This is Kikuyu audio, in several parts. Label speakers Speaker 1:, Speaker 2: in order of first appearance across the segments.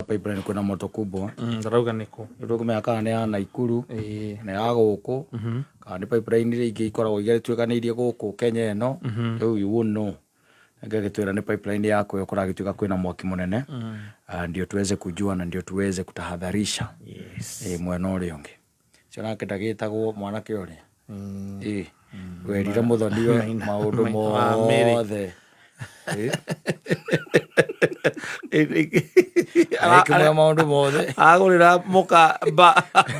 Speaker 1: pipeline kwĩna moto kubwa.
Speaker 2: Ndarauga nĩkũ.
Speaker 1: Rĩu ndũkũmenya kana nĩ ya Naikuru, nĩ ya gũkũ, kana nĩ pipeline iria ingĩ ikoragwo igĩtuĩkanĩirie gũkũ Kenya ĩno. Rĩu you won't know. Ngagĩtwĩra nĩ pipeline ya kwĩyo kũragĩtuĩka kwĩna mwaki mũnene. Ah, ndio tuweze kujua na ndio tuweze kutahadharisha. Eh, mwena ũrĩa ũngĩ. Ũcio nake ndagĩtagwo mwanake ũrĩa. Ĩ, werire mũthoniwe maũndũ
Speaker 2: Maina wa Mary.
Speaker 1: mothe. Ĩ, agĩkĩmwĩra maũndũ mothe.
Speaker 2: Agũrĩra mũka ba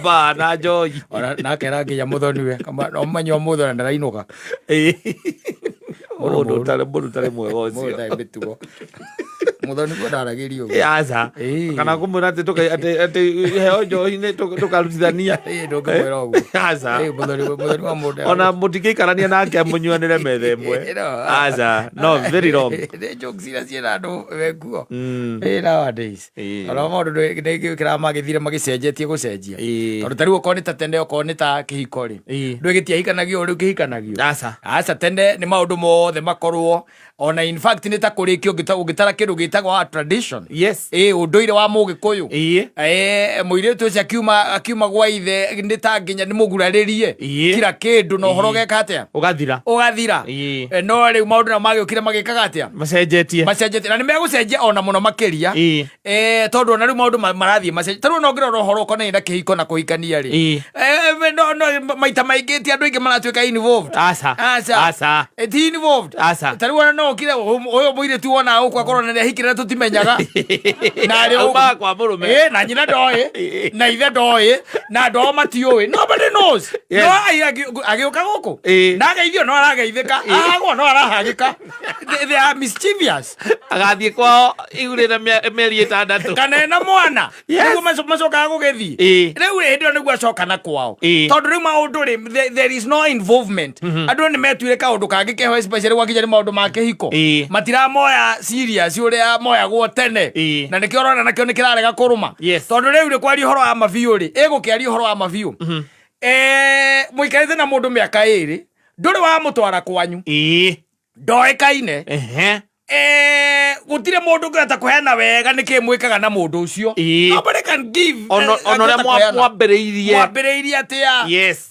Speaker 2: ba na njohi.
Speaker 1: Ona nakera nginya mũthoniwe ũmenye ũmũthĩ ona ndarainũka.
Speaker 2: Mũndũ ũtarĩ mũndũ ũtarĩ mwega
Speaker 1: Mũndũ
Speaker 2: ũcio.
Speaker 1: ũtarĩ mĩtugo. Mũthoni kuo ndaragĩrio ũguo.
Speaker 2: Aca.
Speaker 1: Ĩĩ.
Speaker 2: Kana kũmwĩra atĩ atĩ heo njohi nĩ tũkarutithania.
Speaker 1: Ĩĩ, ndũngĩmwĩra ũguo.
Speaker 2: Aca.
Speaker 1: Ĩĩ, mũthoni mũthoni wa mũndũ.
Speaker 2: Ona mũtingĩikarania nake mũnyuanĩre metha ĩmwe.
Speaker 1: No.
Speaker 2: Aca. No, very wrong.
Speaker 1: Nĩ jokes iria ciĩna andũ mekuo. Ĩĩ, nowadays. Ona maũndũ nĩ kĩra magĩthire magĩcenjetie gũcenjia. Tondũ ta rĩu okorwo nĩ ta tene okorwo nĩ ta kĩhiko rĩ. Ndũĩ gĩtiahikanagio rĩu kĩhikanagio.
Speaker 2: Aca.
Speaker 1: Aca tene nĩ maũndũ mothe makorwo ona in fact nĩ ta kũrĩkio ũngĩtara kĩndũ gĩtagwo a tradition. Ĩĩ ũndũire wa mũgĩkũyũ. Eh, mũirĩtu ũcio akiuma akiuma gwa ithe nĩ ta nginya nĩ mũgurarĩrie kira kĩndũ na ũhoro ũgeka atĩa?
Speaker 2: Ũgathira.
Speaker 1: Ũgathira. Eh, no rĩu maũndũ nao magĩũkire magĩkaga atĩa?
Speaker 2: Macenjetie.
Speaker 1: Macenjetie na nĩ megũcenjia ona mũno makĩria. Eh, tondũ ona rĩu maũndũ marathiĩ macenjetie. Ta rĩu ona ũngĩrora ũhoro ũkonainie na kĩhiko na kũhikania rĩ. Eh, no, no, maita maingĩ ti andũ aingĩ maratuĩka involved.
Speaker 2: Aca.
Speaker 1: Aca.
Speaker 2: Aca.
Speaker 1: Eh, ti involved.
Speaker 2: Aca.
Speaker 1: Ta rĩu ona no ũkire ũyũ mũirĩtu wona gũkũ akorwo na nĩahikire na tũtimenyaga. Na arĩ gũkũ.
Speaker 2: Aumaga kwa mũrũme.
Speaker 1: Eh, na nyina ndoĩ na ithe ndoĩ na andũ ao matiũĩ nobody knows. No agĩũka gũkũ na ageithio no arageithĩka ahagwo no arahagĩka. They are mischievous.
Speaker 2: Agathiĩ kwao igurĩre mĩeri 6.
Speaker 1: Kana ena mwana. Nĩguo macokaga gũgĩthiĩ. Rĩu hĩndĩ ĩyo nĩguo acoka na kwao. Tondũ rĩu maũndũ rĩ, there is no involvement. Andũ nĩ metuire kaũndũ kangĩ keho especially gwakinya nĩ maũndũ ma kĩhiko. Matiramoya serious ũrĩa moyagwo tene. Na nĩkĩo ũrona nakĩo nĩ kĩrarega kũrũma. Tondũ rĩu rĩ kwaria ũhoro wa mabiũ rĩ, ĩgũkĩaria ũhoro wa mabiũ. Mũikarĩte na mũndũ mĩaka 2, ndũrĩ wamũtwara kwanyu. Ndoĩkaine. Gũtirĩ mũndũ ũngĩhota kũheana wega nĩkĩ mwĩkaga na mũndũ ũcio. Nobody can give,
Speaker 2: Ona ũrĩa
Speaker 1: angĩhota kũheana.
Speaker 2: mwambĩrĩirie.
Speaker 1: Mwambĩrĩirie atĩa?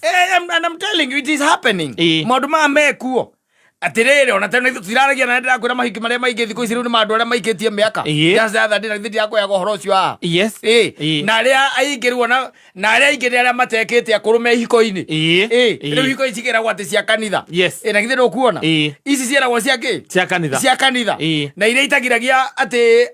Speaker 1: And I'm telling you, it is happening. Maũndũ maya mekuo. Atĩrĩrĩ, ona tene tũtiraragia na ndĩrakwĩra mahiki marĩa maingĩ thikũ ici rĩu nĩ ma andũ arĩa maikĩtie mĩaka. Just the other day, na githĩ ndirakũheaga ũhoro ũcio haha? Na arĩa aingĩ rĩu ona na arĩa aingĩ nĩ arĩa matekĩte akũrũ me ihiko-inĩ. Rĩu ihiko ici ciĩragwo atĩ cia kanitha. Na githĩ ndũkuona? Ici ciĩragwo cia kĩ?
Speaker 2: Cia kanitha.
Speaker 1: Cia kanitha. Na iria itagiragia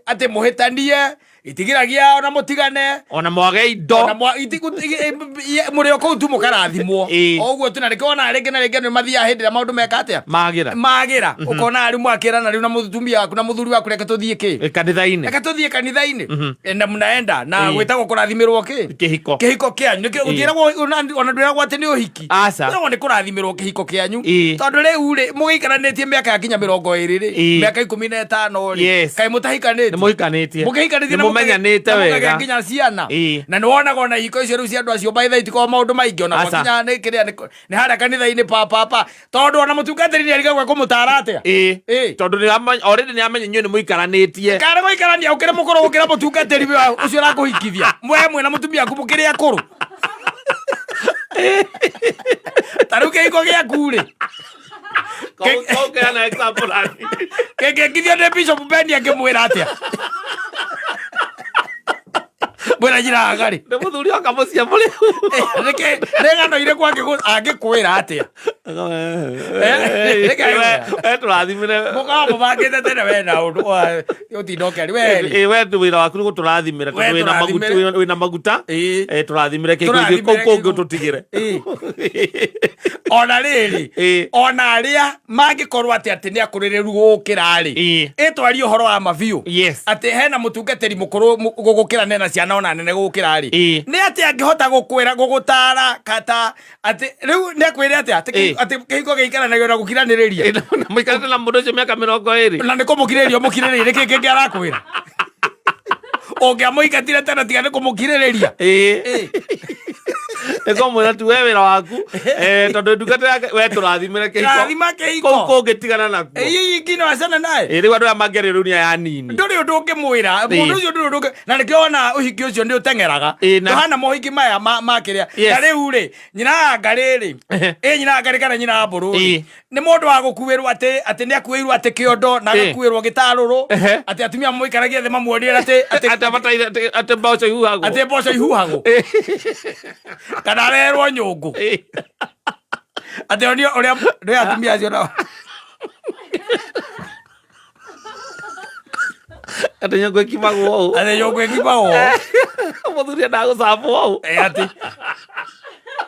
Speaker 1: atĩ mũhĩtanie, itigiragia ona mũtigane.
Speaker 2: Ona mwage indo.
Speaker 1: Ona mũrĩ o kũu tu mũkarathimwo. O ũguo tu na nĩkĩo wonaga rĩngĩ na rĩngĩ andũ nĩ mathiaga hĩndĩ ĩrĩa maũndũ meka atĩa?
Speaker 2: Magĩra.
Speaker 1: Magĩra. Ũkona rĩu mwakĩrana rĩu na mũtumia waku na mũthuri waku reke tũthiĩ kĩ?
Speaker 2: Kanitha-inĩ.
Speaker 1: Reke tũthiĩ kanitha-inĩ. Na mnaenda na gwĩtagwo kũrathimĩrwo kĩ?
Speaker 2: Kĩhiko.
Speaker 1: Kĩhiko kĩanyu. Nĩkĩo gũtiĩragwo ona ndwĩragwo atĩ nĩ ũhiki.
Speaker 2: Aca.
Speaker 1: Kwĩragwo nĩ kũrathimĩrwo kĩhiko kĩanyu. Tondũ rĩu rĩ mũgĩikaranĩtie mĩaka ya kinya 20 rĩ, mĩaka 15 rĩ, kaĩ mũtahikanĩtie?
Speaker 2: Nĩ mũhikanĩtie.
Speaker 1: Mũkĩhikanĩtie
Speaker 2: Nĩ
Speaker 1: na
Speaker 2: mũmenyanĩte
Speaker 1: na mũkagĩa
Speaker 2: wega.
Speaker 1: nginya ciana. Na nĩ wonaga ona ihiko icio rĩu cia andũ acio by the way itikoragwo maũndũ maingĩ ona
Speaker 2: Aca.
Speaker 1: gwakinya nĩ kĩrĩa nĩ harĩa kanitha-inĩ pa pa pa. Tondũ ona mũtungatĩri nĩ arigagwo ekũmũtara atĩa.
Speaker 2: Tondũ already nĩ amenya inyuĩ nĩ mũikaranĩtie.
Speaker 1: Kana gũikarania ũkĩrĩ mũkũrũ gũkĩra mũtungatĩri ũcio ũrakũhikithia. Mwe mwĩna mũtumia waku mũkĩrĩ akũrũ. Ta rĩu kĩhiko gĩaku rĩ.
Speaker 2: Kũngĩana example ani.
Speaker 1: Kĩngĩkithio nĩ Bishop Ben angĩmwĩra atĩa? Mwĩra njĩra hagarĩ.
Speaker 2: Nĩ mũthuri oka mũciĩ mũrĩ.
Speaker 1: Nĩkĩ nĩ ng'ano irĩkũ angĩkwĩra atĩa?
Speaker 2: We tũrathimĩre.
Speaker 1: Mũkoragwo mũbangĩte tene we na ũndũ ũtinda ũkĩaria we rĩ.
Speaker 2: We wĩra waku nĩ gũtũrathimĩra
Speaker 1: We
Speaker 2: tondũ wĩna maguta
Speaker 1: tũrathimĩre.
Speaker 2: wĩna maguta. Tũrathimĩre kĩ
Speaker 1: Tũrathimĩre
Speaker 2: kũu kũngĩ
Speaker 1: kĩguũ.
Speaker 2: ũtũtigĩre.
Speaker 1: Ona rĩrĩ, ona arĩa mangĩkorwo atĩ atĩ nĩ akũrĩrĩru gũkĩra rĩ, ĩtwarie ũhoro wa ma biũ. Atĩ hena mũtungatĩri mũkũrũ gũgũkĩra nena ciana ona nene gũgũkĩra rĩ, nĩ atĩ angĩhota gũkwĩra gũgũtara kata atĩ rĩu nĩ akwĩre atĩa atĩ atĩ kĩhiko gĩikaranagio na gũkiranĩrĩria.
Speaker 2: Na mũikarĩte na mũndũ ũcio mĩaka 20.
Speaker 1: Na nĩ kũmũkirĩrĩria ũmũkirĩrĩirie, nĩkĩ kĩngĩ arakwĩra? Ũngĩamũingatire tene tiga nĩ kũmũkirĩrĩria.
Speaker 2: Nĩngũmwĩra tu we wĩra waku, tondũ ndungata yake we tũrathimĩre kĩhiko.
Speaker 1: Rathima kĩhiko.
Speaker 2: Kũu kũngĩ tigana nakuo.
Speaker 1: Ĩĩ ingine wacana naye.
Speaker 2: Ĩ, rĩu andũ aya mangĩarĩ rĩu nĩ aya nini.
Speaker 1: Ndũrĩ ũndũ ũngĩmwĩra. Mũndũ ũcio ndũrĩ ũndũ ũngĩ. Na nĩkĩo wona ũhiki ũcio nĩ ũteng'eraga.
Speaker 2: Ĩ, na-
Speaker 1: Ndũhana mohiki maya ma kĩrĩa.
Speaker 2: Yes.
Speaker 1: Na rĩu rĩ, nyina wa ngarĩ rĩ, ĩ nyina wa ngarĩ kana nyina wa mbũrũ rĩ, Nĩ mũndũ wa gũkuĩrwo atĩ atĩ nĩ akuĩirwo atĩ kĩondo na agakuĩrwo gĩtarũrũ atĩ atumia mamũikaragie thĩ mamuonie atĩ atĩ
Speaker 2: Atĩ abataire atĩ mboco ihuhagwo.
Speaker 1: Atĩ mboco ihuhagwo kana arerwo nyũngũ atĩ onio ũrĩa nĩ atumia acio nao.
Speaker 2: Atĩ nyũngũ ĩkimagwo ũũ.
Speaker 1: Atĩ nyũngũ ĩkimagwo
Speaker 2: Mũthuri endaga gũcabwo ũũ.
Speaker 1: Ĩ, atĩ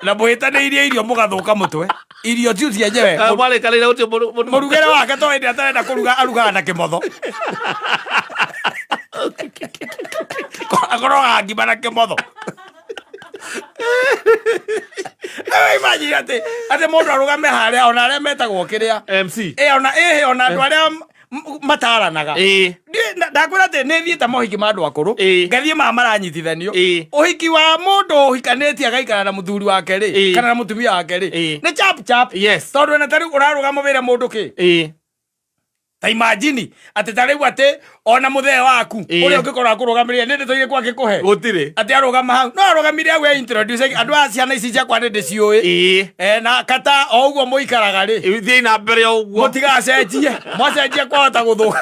Speaker 1: na mũhĩtanĩirie irio mũgathũka mũtwe irio tiu cienyewe.
Speaker 2: Mwarĩkanĩire gũtirĩ mũndũ
Speaker 1: Mũrugĩre wake to hĩndĩ atarenda kũruga arugaga na kĩmotho, akorogaga ngima na kĩmotho. Rĩu imagine atĩ mũndũ arũgame harĩa ona arĩa metagwo kĩrĩa
Speaker 2: MC.
Speaker 1: Ĩ, ona ĩhĩ ona andũ arĩa mataranaga. Ndakwĩra atĩ nĩ thiĩte mohiki ma andũ akũrũ, ngathiĩ maya maranyitithanio. Ũhiki wa mũndũ ũhikanĩtie agaikara na mũthuri wake rĩ, kana na mũtumia wake rĩ, nĩ chap chap. Tondũ ona ta rĩu ũrarũgama wĩre mũndũ kĩ, ta imagine atĩ ta rĩu atĩ ona mũthee waku ũrĩa ũngĩkorwo akũrũgamĩrĩire nĩ ndeto irĩkũ angĩkũhe?
Speaker 2: Gũtirĩ.
Speaker 1: Atĩ arũgama hau no arũgamire hau e introduce andũ a ciana ici ciakwa nĩ ndĩciũĩ. Na kata o ũguo mũikaraga rĩ,
Speaker 2: Thiĩi na mbere o ũguo.
Speaker 1: Mũtigacenjie, mwacenjia kwahota gũthũka.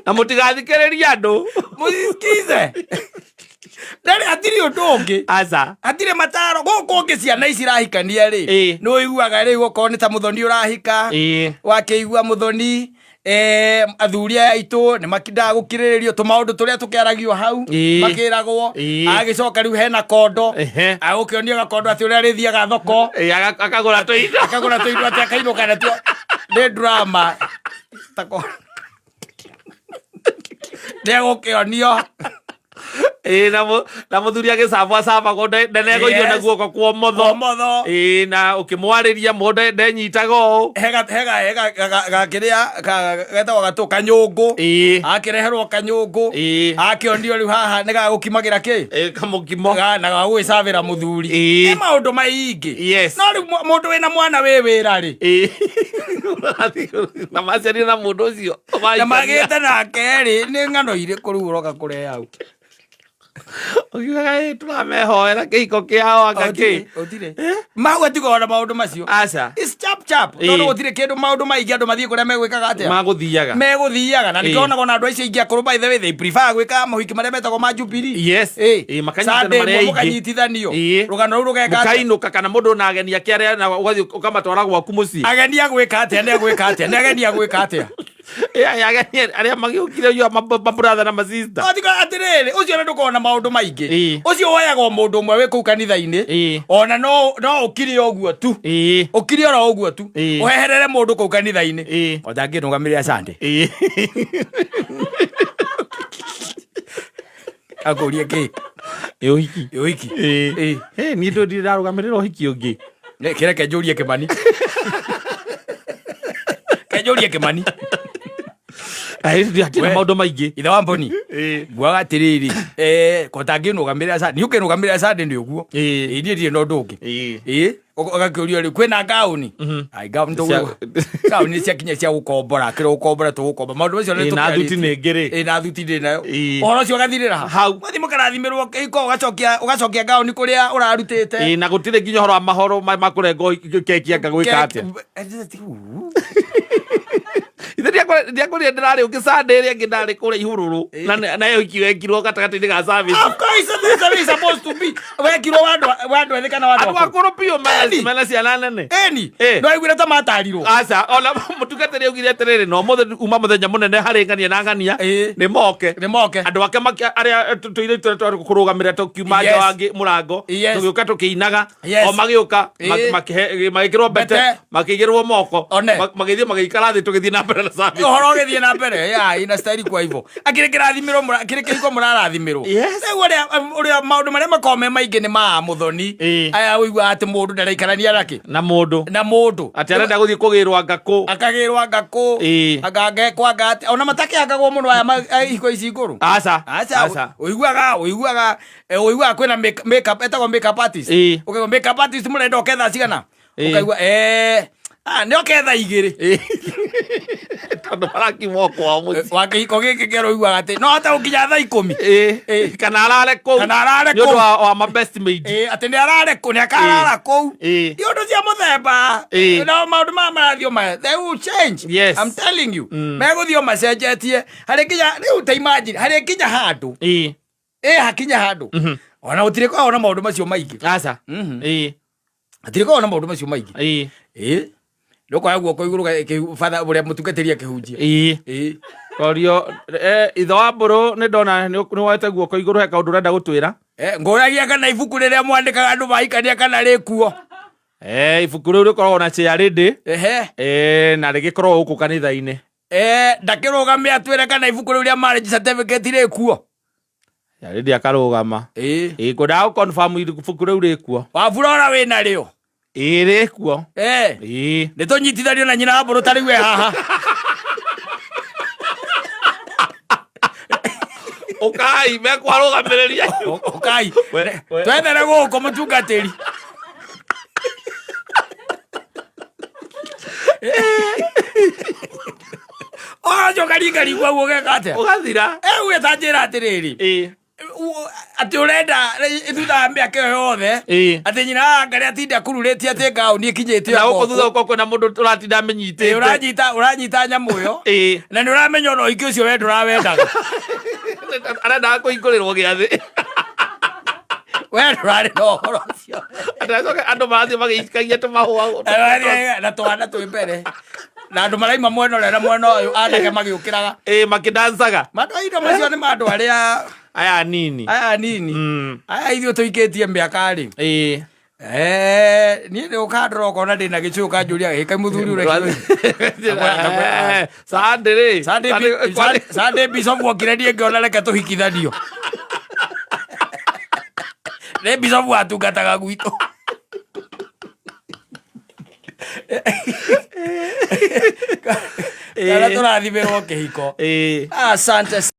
Speaker 2: Na mũtigathikĩrĩrie andũ.
Speaker 1: Mũcisikize ndarĩ hatirĩ ũndũ ũngĩ.
Speaker 2: Aca.
Speaker 1: Hatirĩ mataro gũkũ ũngĩ. Ciana ici irahikania rĩ, nĩ ũiguaga rĩu okorwo nĩ ta mũthoni ũrahika, wakĩigua mũthoni, athuri aya aitũ nĩ makindaga gũkirĩrĩrio tũmaũndũ tũrĩa tũkĩaragio hau, makĩragwo. Agĩcoka rĩu hena kondo, agũkĩonio gakondo atĩ ũrĩa arĩthiaga thoko.
Speaker 2: Akagũra tũindo.
Speaker 1: Akagũra tũindo atĩ akainũka natuo nĩ drama Tako- nĩegũkĩonio.
Speaker 2: Ĩĩ, na mũthuri agĩcabwo acabagwo ndenego irio na guoko kwa ũmotho.
Speaker 1: Ũmotho.
Speaker 2: Ĩĩ, na ũkĩmwarĩria mũndũ ndenyitaga ũũ.
Speaker 1: Hega gakĩrĩa getagwo gatũ kanyũngũ. Akĩreherwo kanyũngũ. Akĩonio rĩu haha nĩ gagũkimagĩra kĩ.
Speaker 2: Ĩĩ, kamũkimo.
Speaker 1: Na gagũgĩcabĩra mũthuri. Nĩ maũndũ maingĩ. No rĩu mũndũ wĩna mwana wĩ wĩra rĩ,
Speaker 2: Na maciarire na mũndũ ũcio
Speaker 1: na
Speaker 2: mahikania.
Speaker 1: Magĩte nake rĩ, nĩ ng'ano irĩkũ rĩu ũroka kũrehe hau?
Speaker 2: Ũkiugaga, "Ĩ, tũramehoera kĩhiko kĩao anga kĩ."
Speaker 1: Ũtirĩ mau atikorwo na maũndũ macio.
Speaker 2: Aca.
Speaker 1: It's chap chap, tondũ gũtirĩ kĩndũ maũndũ maingĩ, andũ mathiĩ kũrĩa megwĩkaga atĩa.
Speaker 2: Magũthiaga.
Speaker 1: Megũthiaga na nĩkĩo onaga ona andũ acio aingĩ akũrũ, by the way, they prefer gwĩka mohiki marĩa metagwo ma Jubilee.
Speaker 2: Ĩĩ, makanyitana
Speaker 1: Sunday
Speaker 2: marĩ
Speaker 1: ĩmwe
Speaker 2: aingĩ.
Speaker 1: Mũkanyitithanio rũgano rũu rũgeka atĩa?
Speaker 2: Mũkainũka kana mũndũ na ageni ake arĩa na ũgathiĩ ũkamatwara gwaku mũciĩ.
Speaker 1: Ageni a gwĩka atĩa? Nĩ agwĩka atĩa? Nĩ ageni a gwĩka atĩa?
Speaker 2: Ĩ, aya ageni arĩa magĩũkire yua mabrother na masista.
Speaker 1: Atiga atĩrĩrĩ, ũcio na ndũkorwo na maũndũ maingĩ. Ũcio woyaga o mũndũ ũmwe wĩ kũu kanitha-inĩ. Ona no ũkire ũguo tu, ũkire oro ũguo tu, ũheherere mũndũ kũu kanitha-inĩ o tangĩnũgamĩrĩra Sunday, akũrie kĩ.
Speaker 2: Nĩ ũhiki.
Speaker 1: Ĩ, ũhiki.
Speaker 2: Ĩ, niĩ ndũ ndirĩ ndarũgamĩrĩra ũhiki ũngĩ.
Speaker 1: Kĩreke njũrie Kĩmani, kenjũrie Kĩmani.
Speaker 2: Hatirĩ na
Speaker 1: We.
Speaker 2: maũndũ maingĩ.
Speaker 1: Ithe wa mboni nguaga atĩrĩrĩ, ko tangĩnũgamĩrĩra Sunday, niĩ ũkĩnũgamĩrĩra Sunday nĩ ũguo. Ĩ, niĩ ndirĩ na ũndũ ũngĩ. Ĩ, ũgakĩũrio rĩu kwĩna ngaũni. Ai, ngaũni ngaũni ciakinya cia gũkombora, kĩrĩa gũkombora tũgũkomba maũndũ macio nĩ
Speaker 2: Ĩ, na
Speaker 1: tũkĩarĩtie.
Speaker 2: thuti nĩ ngĩrĩ.
Speaker 1: Ĩ, na thuti ndĩ nayo. Ũhoro ũcio ũgathirĩra ha
Speaker 2: Hau.
Speaker 1: Wathiĩ mũkarathimĩrwo kĩhiko, ũgacokia ngaũni kũrĩa ũrarutĩte.
Speaker 2: Ĩ, na gũtirĩ nginya ũhoro wa mahoro makũrengo keki anga gwĩka atĩa. Ithe ndiakorire ndĩrarĩ ũngĩ Sunday ĩrĩa ĩngĩ ndarĩ kũrĩa ihũrũrũ na nayo hiki wekirwo gatagatĩ-inĩ ga service.
Speaker 1: Of course, that's how it's supposed to be. Wekirwo wa andũ ethĩ kana wa andũ
Speaker 2: Andũ
Speaker 1: akũrũ?
Speaker 2: akũrũ biũ
Speaker 1: Eni.
Speaker 2: mena ciana nene.
Speaker 1: Eni.
Speaker 2: Eh.
Speaker 1: No aiguire ta matarirwo.
Speaker 2: Aca, ona mũtungatĩri augire atĩrĩrĩ, no mũthĩ uma mũthenya mũnene harĩ ng'ania na ng'ania nĩ moke.
Speaker 1: Nĩ moke.
Speaker 2: Andũ ake arĩa tũirĩtu tũrĩa twarĩ kũrũgamĩrĩra tũkiuma nja wa mũrango, tũgĩũka tũkĩinaga, o magĩũka, magĩkĩrwo mbete,
Speaker 1: Mbete.
Speaker 2: makĩigĩrwo moko,
Speaker 1: One.
Speaker 2: Magĩthiĩ magĩikara thĩ tũgĩthiĩ na mbere na service.
Speaker 1: Ũhoro ũgĩthiĩ na mbere ya ina style kwa hivyo akĩrĩ kĩrathimĩrwo kĩrĩ kĩhiko mũrarathimĩrwo.
Speaker 2: Yes.
Speaker 1: Rĩu ũrĩa maũndũ marĩa makoragwo me maingĩ nĩ ma mũthoni. Aya ũiguaga atĩ mũndũ ndaraikarania nakĩ
Speaker 2: Na mũndũ.
Speaker 1: Na mũndũ.
Speaker 2: Atĩ arenda gũthiĩ kũgĩrwo anga kũ.
Speaker 1: Akagĩrwo anga kũ. Anga angekwo anga atĩ ona matakĩangagwo mũno aya ihiko ici ngũrũ.
Speaker 2: Aca.
Speaker 1: Aca.
Speaker 2: Aca.
Speaker 1: Ũiguaga kwĩna makeup etagwo makeup artist. Ũkaigua makeup artist mũrenda oke thaa cigana? Ũkaigua nĩ oke thaa 2.
Speaker 2: Tondũ marakimwo kwao mũciĩ.
Speaker 1: Wa kĩhiko gĩkĩ kĩerũ ũiguaga atĩ no hote gũkinya thaa 10.
Speaker 2: Kana arare kũu.
Speaker 1: Kana arare
Speaker 2: Nĩ ũndũ
Speaker 1: kũu.
Speaker 2: wa ma best maid.
Speaker 1: Atĩ nĩ arare kũu, nĩ akarara kũu. Nĩ ũndũ cia mũthemba. No maũndũ maya marathiĩ o they will change.
Speaker 2: Yes.
Speaker 1: I'm telling you. Megũthiĩ o macenjetie. Harĩ nginya rĩu ta imagine, harĩ nginya handũ. Hakinya handũ. Ona gũtirĩ koragwo na maũndũ macio maingĩ.
Speaker 2: Aca.
Speaker 1: Hatirĩ koragwo na maũndũ macio maingĩ. Ndũkoya guoko igũrũ batha ũrĩa mũtungatĩri akĩhunjia.
Speaker 2: Korio, ithe wa mbũrũ nĩ ndona nĩ woete guoko igũrũ he kaũndũ ũrenda gũtwĩra.
Speaker 1: Ngũragia kana ibuku rĩrĩa mwandĩkaga andũ mahikania kana rĩkuo.
Speaker 2: Ibuku rĩu rĩkoragwo na chair lady. Na rĩgĩkoragwo gũkũ kanitha-inĩ.
Speaker 1: Ndakĩrũgame atwĩre kana ibuku rĩu rĩa marriage certificate rĩkuo.
Speaker 2: Chair lady akarũgama. Ngwendaga gũ confirm ibuku rĩu rĩkuo.
Speaker 1: Wabura ora wĩna rĩo.
Speaker 2: Rĩkuo.
Speaker 1: Nĩ tũnyitithanio na nyina wa mbũrũ ta rĩu e haha.
Speaker 2: Ũkai, mekwarũgamĩrĩria.
Speaker 1: Ũkai.
Speaker 2: We.
Speaker 1: Twethere gũkũ mũtungatĩri. Ũgacoka ringaringwo ũguo ũgeka atĩa?
Speaker 2: Ũgathira.
Speaker 1: Uge ta njĩra atĩrĩrĩ. Atĩ ũrenda thutha wa mĩaka ĩyo yothe atĩ nyina wa Ngarĩ atinda akururĩtie atĩ ngaũni ĩkinyĩte
Speaker 2: Na
Speaker 1: o
Speaker 2: gũkũ thutha
Speaker 1: gũkũ.
Speaker 2: ũkorwo kwĩna mũndũ ũratinda amĩnyitĩte.
Speaker 1: Ũranyita nyamũ ĩyo. Na nĩ ũramenya ona ũhiki ũcio we ndũrawendaga.
Speaker 2: Arendaga kũhingũrĩrwo gĩathĩ.
Speaker 1: We ndũrarĩ na ũhoro ũcio.
Speaker 2: Atĩ acoke andũ marathiĩ magĩikagia tũmahũa.
Speaker 1: Na twana twĩ mbere. Na andũ maraima mwena ũrĩa na mwena ũyũ anake magĩũkĩraga.
Speaker 2: Makĩdancaga.
Speaker 1: Mandũ macio nĩ mandũ arĩa
Speaker 2: aya nini.
Speaker 1: Aya nini. Aya ithuĩ tũikĩtie mĩaka rĩ. Niĩ nĩ ũkandora ũkona ndĩna gĩcũyũ ũkanjũria, kaĩ mũthuri ũrĩa
Speaker 2: Sunday rĩ.
Speaker 1: Sunday Bishop okire niĩ ngĩona reke tũhikithanio. Nĩ Bishop watungataga gwitũ. Kana tũrathimĩrwo kĩhiko. Asante.